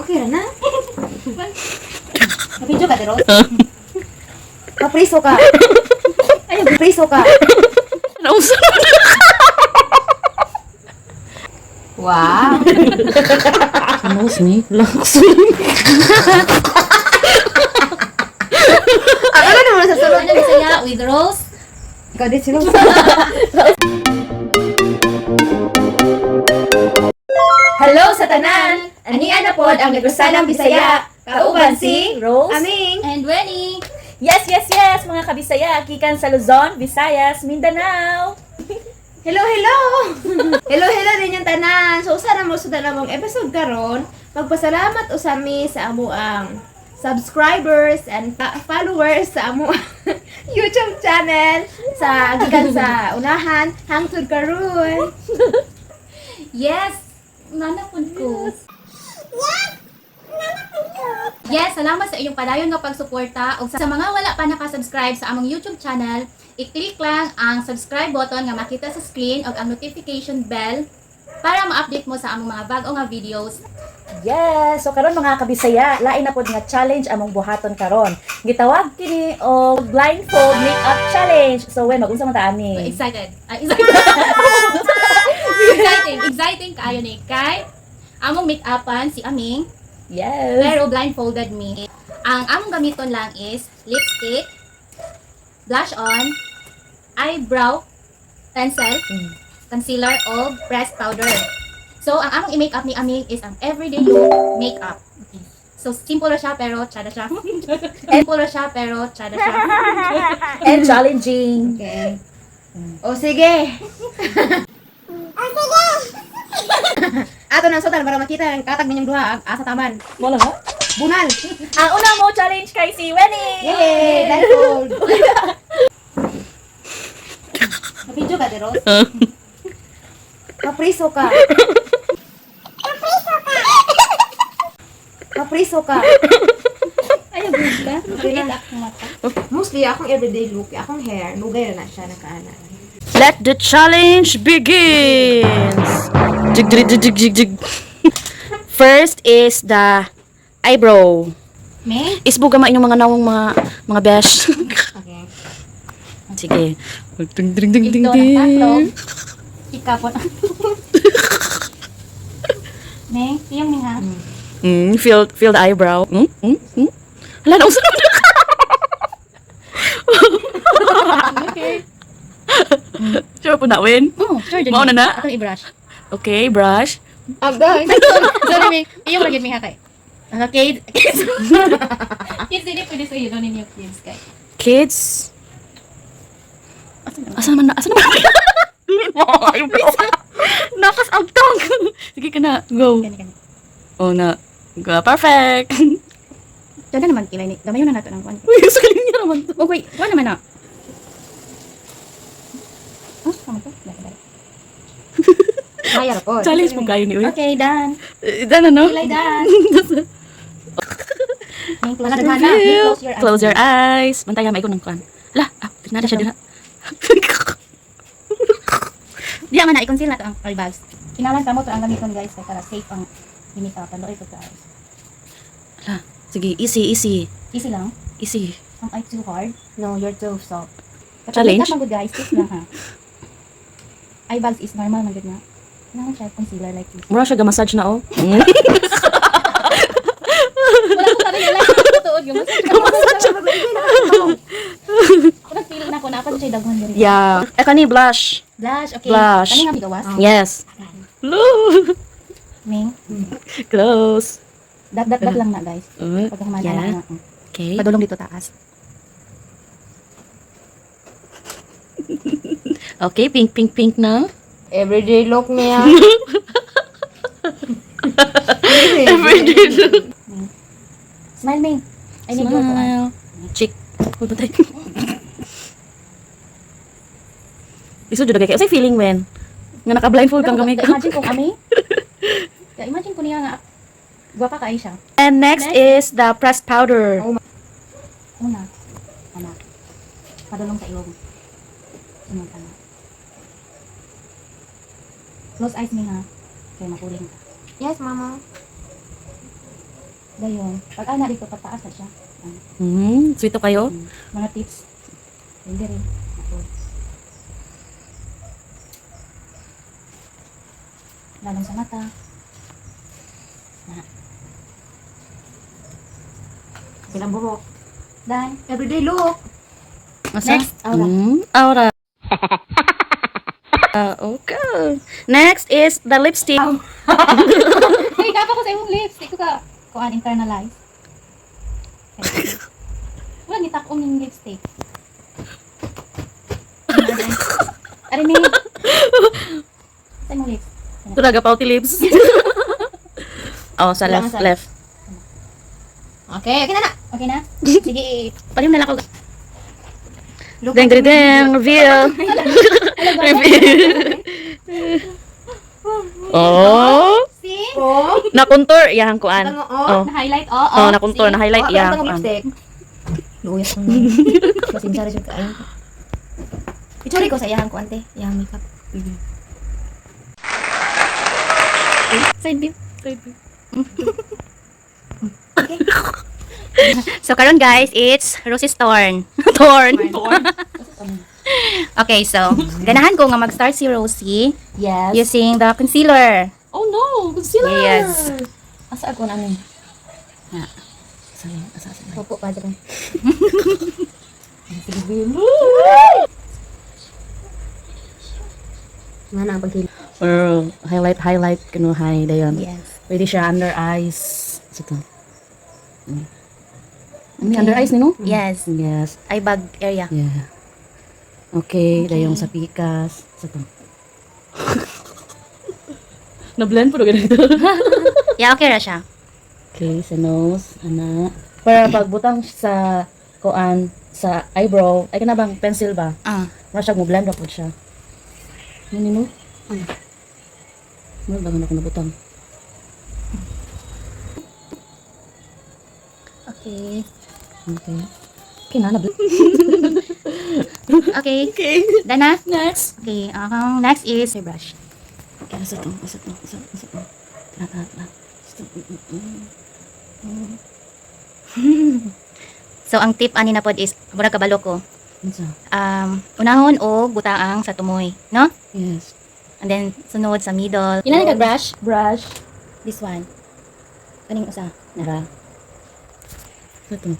Okay ra na. Video ka, Rose? Kapriso ka. Ay, priso ka. Nausa. Wow. Nose ni. Laks. Ano naman sa sulod? Ano Bisaya with Rose? Ikaw din si Rose. Hello sa tanan! Ania na pod ang Negrosanang Bisaya. Kauban si Rose. Aming. And Wenny! Yes, mga kabisaya. Gikan sa Luzon, Visayas, Mindanao. Hello, hello! Hello, hello din yung tanan. So, usa na mo sa mong episode karon. Magpasalamat usami sa amuang subscribers and followers sa amuang YouTube channel sa gikan sa unahan hangtod karon. Yes! Nanapod ko. Yes, salamat sa inyong padayon nga pagsuporta ug sa mga wala pa nakasubscribe sa among YouTube channel, i-click lang ang subscribe button nga makita sa screen ug ang notification bell para ma-update mo sa among mga bag-o nga videos. Yes, so karon mga kabisaya, lain na pod nga challenge among buhaton karon. Gitawag kini og blindfold makeup challenge. So when magunsa man ta So, ani? excited. Ay, excited. Exciting, exciting kaayo ni kay among make-upan si Aming. Yes. Pero blindfolded me. Ang among gamiton lang is lipstick, blush on, eyebrow pencil, concealer, o pressed powder. So, ang among i-makeup ni Aming is ang everyday look makeup. So, simple ra siya pero tsada siya. Simple ra siya pero tsada siya. And challenging. Okay. O sige. O sige. Ato nang sutan para makita ang katag ninyong duha ang asa taman. Wala nga? Bunal. Ang una mo challenge kay si Wenny. Yay! Blindfold. Video ka, Rose? Kapriso ka. Kapriso ka. Ay, good ka. Okay na. Mostly, akong everyday look, akong hair, lugay na siya nakaana. Let the challenge begins. Jig jig jig jig jig jig. First is the eyebrow. May? Isbuga ma inyong mga nawong mga besh. Okay. Sige. Ding ding ding ding Ito ang tatlo. ding. Ikapon. May, iyong ming ha. Feel the eyebrow. Hala na usap na. Okay. Sure po na win. Oh, sure. Mao na na? Atong i-brush. Okay, brush. Agay! Sorry, Ming. Iyong lagi Ming ha kay. Okay. Kids. Kids, dili pwede sa iyo ninyo kids kay. Kids. Asa naman na? Asa naman? Dili mo eyebrow. Nakas agtong. Sige ka na. Go. Kani kani. Oh na. Go. Perfect. Tada naman kilay ni. Gamayon na nato ng kwan. Uy, sa galing niya naman to. Okay, kuan naman na. Ah, tama to. Dali, dali. Kaya po. Challenge mo kayo ni Uy. Okay, done. Eh, done ano? Kilay done. Ming, close your eyes. Ming, close your eyes. Close your eyes. Bantay may ng kwan. Lah, ah, tignan na siya dira. Diya man na i-conceal na to ang eye bags. Kinalan kamo to ang gamiton guys kay para safe ang limit up. Pandoy ko guys. Lah, sige, easy, easy. Easy lang. Easy. Am I too hard? No, you're too soft. Kapag Challenge? makeup man good guys, tips lang ha. Eye bags is normal man good na. Kailangan siya concealer like this. Mura siya ga-massage na oh. Wala ko sabi wala ko tuod yung Ga-massage. Ako nagpili na ako na pa siya daghan diri. Yeah. Eh kani blush. Blush, okay. Blush. Kani nga bigawas? Yes. Lo. Ming. Close. Dot dot dot lang na guys. Pag human Yeah. na. Okay. Padulong dito taas. Okay, pink pink pink na. Everyday look niya. Everyday look. Smile, Ming. I need your kuan. Smile. Chick. Uy, bantay. Iso jud kay. Usay feeling when nga naka-blindfold kang gamay ka. Imagine kung kami. Kaya imagine ko niya nga gwapa kaay siya. And next is the pressed powder. Una, anak. Padulong sa ilong. Sunod ka na. Close eyes mi ha. Kaya makuling ka. Yes, mama. Dayon, pag ana dito pataas na siya. Ah, Sweet to kayo? Mga tips. Hindi rin. Ako. Lalong sa mata. Na. Ilang buhok. Done. Everyday look. Asa? Next, aura. Aura. Ah, okay. Next is the lipstick. Ay, kapa ko sa imong lips. Di ko ka kuan internalize. Wala ni takom ning lipstick. Ari ni. Sa imong lips. Turaga pouty lips. Oh, sa Wala left, sa- left. Okay, okay na na. Okay na? Sige. Palim na lang ako. Look. Deng, deng, deng, reveal. Reveal. Oh, See? Oh. na-contour iyang kuan. Tango, oh. Oh. Na-highlight, oo. Oh, na-contour, na-highlight Oh, iyang pero kuan. lipstick. Luyas ko. Pasensya ra jud kaayo. Itsuri ko sa iyang ko ante, iyang makeup. Side view. Side view. So karon guys, it's Rosie's turn. Torn. Okay, so ganahan ko nga mag-start si Rosie Yes. using the concealer. Oh no, concealer. Yes. Asa ako na ano? Asa, asa, asa. Opo pa dre. Sige, babe. Nga na ang paghilom. Or highlight, highlight, kinuhay, dayon. Yes. Pwede siya under eyes. Asa to? Ano yung under eyes nino? Yes. Yes. Eye bag area. Yeah. Okay, dayong sa pikas. Sa to. Na-blend po ganito. Yeah, okay ra siya. Okay, sa nose, ana. Para pagbutang sa kuan sa eyebrow, ay kana bang pencil ba? Ah. Mura siya mo blend ra pud siya. Ano nimo? Ano? Mura ba ako nabutang? Okay. Okay. Okay na, na-blend. Okay. Okay. Done na? Next. Okay, ang next is brush. Okay, asa to? Asa to? Asa, asa to? Tara, tara, tara. Asa to? So ang tip ani na pod is murag kabalo ko. Unsa? Unahon og butaang sa tumoy, no? Yes. And then sunod sa middle. Ilan ka brush? Brush. This one. Kaning usa. Nara. Asa to?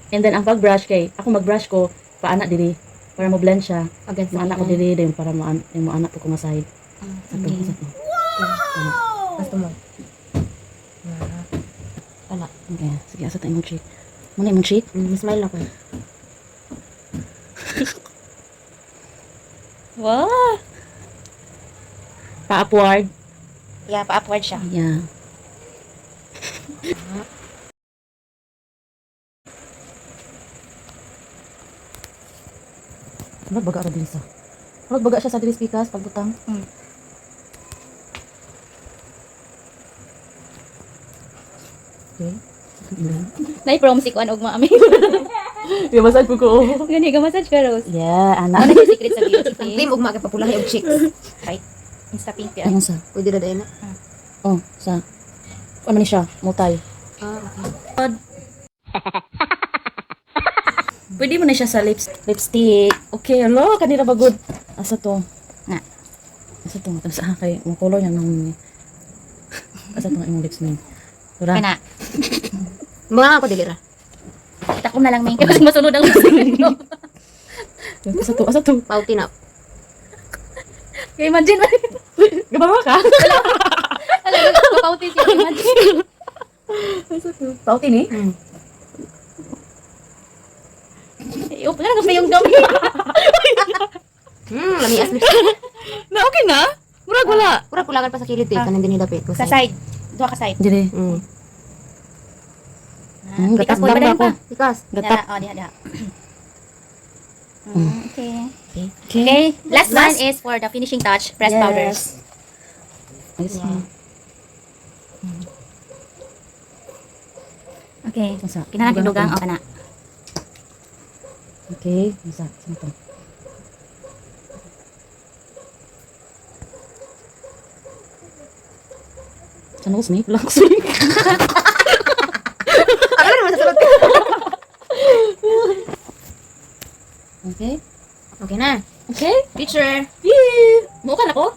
And then, ang pag-brush kay, ako mag-brush ko, paana diri para mo blend siya. Against Maana ko diri dayon para mo mo anak ko nga side. Sa to, Okay. sa to. Gusto mo. Wala. Okay, sige asa ta imong cheek. Muna imong cheek. Smile na ko. Wow. Pa-upward. Yeah, pa-upward siya. Yeah. Murag baga ra diri sa. Murag baga siya sa diri pikas pagbutang. Okay. Nay-prom si kuan og maami. Yeah, massage po ko. Gani ka massage ka Rose. Yeah, ana. Ano yung secret sa beauty Ang team ugma kay papulahi og chicks. Right. Insta pink yan. Ayun sa. Pwede ra dayon na. Oh, sa. Ano ni siya? Multi. Ah, okay. Pwede mo na siya sa lips lipstick. Okay, alo, kanila ba good? Asa to? Na. Asa to? Tapos ah, kay mo color niya nung Asa to imong lips ni? Tura. Kana. Mga ako dili ra. Takom na lang may kasi masunod ang lipstick no. Asa to? Asa to? Pauti na. Kay imagine ba? Gabawa ka? Alam mo, kapauti siya. Imagine. Asa to? Pauti ni? Iupo na lang yung gamit. Lamias lipstick. Na okay na? Murag wala. Pura kulagan pa sa kilid eh, kanan dinhi dapit. Sa side. Duha ka side. Dire. Pikas Gatak po, lang padayon ako. pa. Pikas. Gatak. Diha, oh, diha, diha. Okay. Okay. Okay. Last one is for the finishing touch, press powders. Yes. Okay. Asa? Kinahanglan dugang o kana. Okay, asa? Saan to? Sa nose ni? Wala ko. Picture. Yee! Mukha na ko?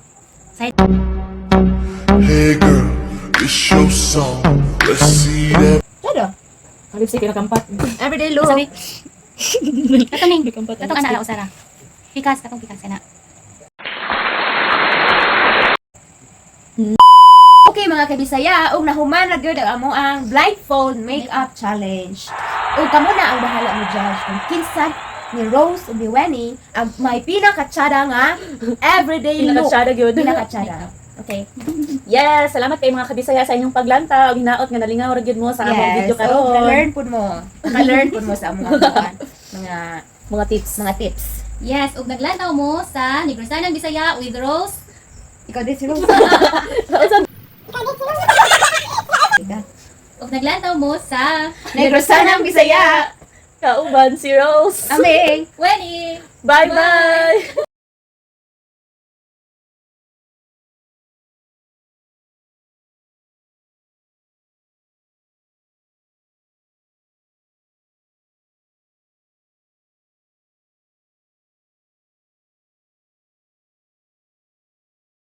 Hey girl, it's your song. Let's see that Chada. Ang lipstick nakampat. Everyday look. Sabi. Kato ning. Nakampat ang Katong ana lipstick. ala usara. Pikas, katong pikas ana. Okay, mga kabisaya, ug nahuman na gyud ang amoang blindfold makeup challenge. Ug kamo na ang bahala mo judge kung kinsa ni Rose ug ni Wenny ang may pinakatsada nga everyday look. Pinakatsada gyud. Pinakatsada. Okay. Yes, salamat kay mga kabisaya sa inyong paglanta ug hinaot nga nalingaw ra gyud mo sa among video Oh, karon. na-learn pud mo. Naka-learn pud mo sa among mga mga Mga tips. mga tips. Yes, ug naglantaw mo sa Negrosanang Bisaya with Rose. Ikaw din si Rose. Ug naglantaw mo sa Negrosanang Bisaya. Kauban si Rose. Aming. Wenny. Bye bye.